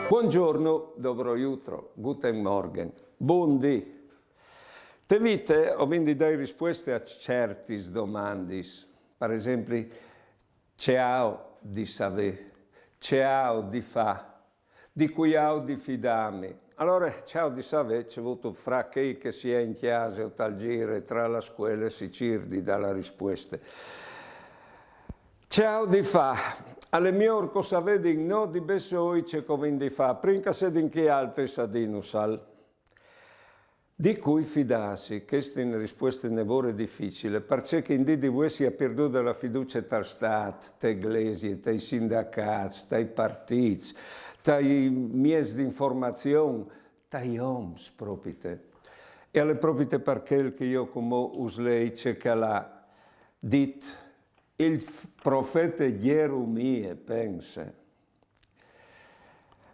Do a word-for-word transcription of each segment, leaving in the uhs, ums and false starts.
Buongiorno, dobro jutro, guten Morgen, bundì. Te vite o vin di dâi rispueste a certis domandis. Par esempli, ce aio di savê, ce aio di fâ, di cui aio di fidâmi. Alore, ce aio di savê, ce vûstu, fra chei che si è in cjase o tal zîr e tra la scuele, si cîr di dâ la rispueste. Ce aio di fâ? Al è miôr che o savedin nô di bessôi ce che o vin di fâ, prin che a sedin chei altris a dînusal. Di cui fidâsi? Cheste e je une rispueste une vore dificile, parcè che in dì di vuê si à pirdude la fiducie tal Stât, te glesie, tai sindacâts, tai partîts, tai mieçs di informazion, tai oms propite. E al è propite par chel che jo cumò us lei ce che al à dit il f-, profete Gjeremie, pense.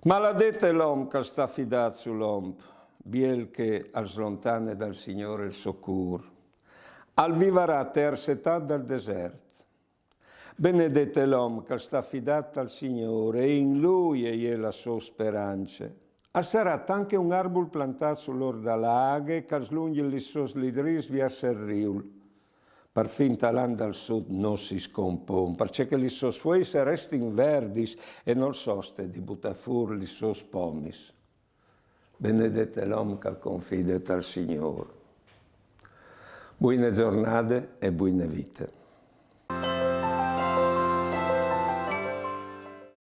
Maladet l'om che al sta fidât sul om, biel che al slontane dal Signôr il so cûr. Al vivarà te arsetât dal desert. Benedet l'om che al sta fidât al Signôr, e in lui e je la sô sperance. Al sarà tant che un arbul plantât sul ôr da la aghe, che al slungje lis sôs lidrîs viers il riul. Parfin tal an dal sud no si scompon, parcè che lis sôs fueis a restin verdis e nol soste di butâ fûr lis sôs pomis. Benedet l'om che al confide tal Signôr. Buine zornade e buine vite.